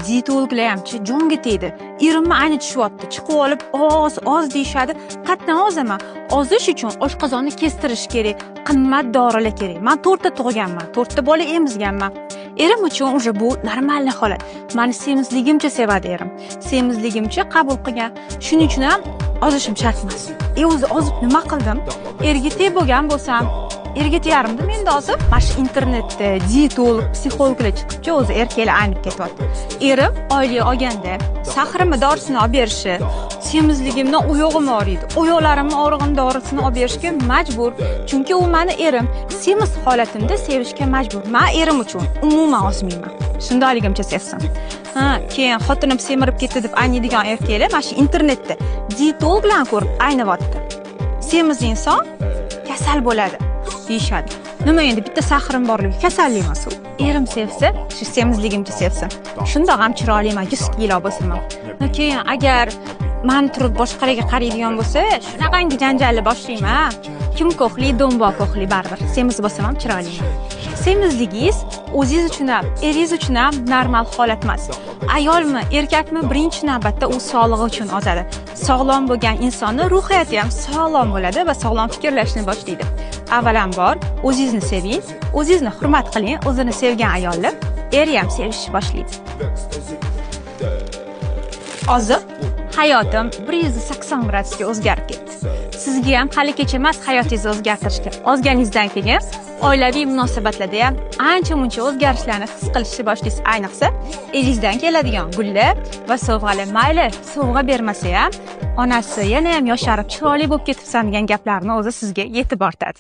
Dietologlar hamchi jonga tegdi. Erimni ayni tushyapti. Chiqib olib, oz, oz deyishadi. Qatdan ozaman? Ozish uchun oshqozonni kestirish kerak, qimmat dorilar kerak. Man 4 ta tug'ganman, 4 ta bola emizganman. Erim uchun уже bu нормальный holat. Mani semizligimcha sevadi erim. Semizligimcha qabul qilgan. Shuning uchun ham ozishim shart emas. O'zi ozib nima qildim? Erga teg bo'lgan bo'lsam, erga tegarmidim endi ozib? Mana shu internetda dietolog, psixologlar chiqibchi, o'zi erkaklar aynib ketyapti. Erim oylik olganda сахар imni dorisini olib berishi, semizligimdan oyog'im og'riydi. Oyoqlarimni og'rig'im dorisini olib berishga majbur. Chunki u mani erim. Semiz holatimda sevishga majbur. Men erim uchun umuman ozmayman. Shundoqligimcha sevsin. Ha, keyin xotinim semirib ketdi deb ayniydigan erkaklar mana shu internetda dietologlarni ko'rib aynivyapti. Semiz inson kasal bo'ladi deyishadi. Nima endi bitta сахар im borligi kasallik emas u. Erim sevsa, shu semizligimcha sevsin. Shundoq ham chiroyliman, 100 kilo bo'lsam ham. Keyin agar man turib boshqalarga qaraydigan bo'lsa, shunaqangi janjalni boshlayman. Kim ko'hli, do'mboq ko'hli baribir. Semiz bo'lsam ham chiroyliman. Semizligingiz o'zingiz uchun ham, eringiz uchun ham normal holat emas. Ayolmi, erkakmi, birinchi navbatda u sog'lig'i uchun ozadi. Sog'lom bo'lgan insonni ruhiyati ham sog'lom bo'ladi va sog'lom fikrlashni boshlaydi. Avvalambor o'zingizni seving, o'zingizni hurmat qiling, o'zini sevgan ayolni eri ham sevishni boshlaydi. Ozib hayotim 180 gradusga o'zgarib ketdi. Sizga ham hali kech emas hayotingizni o'zgartirishga. Ozganingizdan keyin oilaviy munosabatlarda ham ancha-muncha o'zgarishlarni his qilishni boshlaysiz. Ayniqsa, eringizdan keladigan gullar va sovg'alar, mayli, sovg'a bermasa ham, onasi yana ham yosharib, chiroyli bo'lib ketibsan degan gaplarni o'zi sizga yetib ortadi.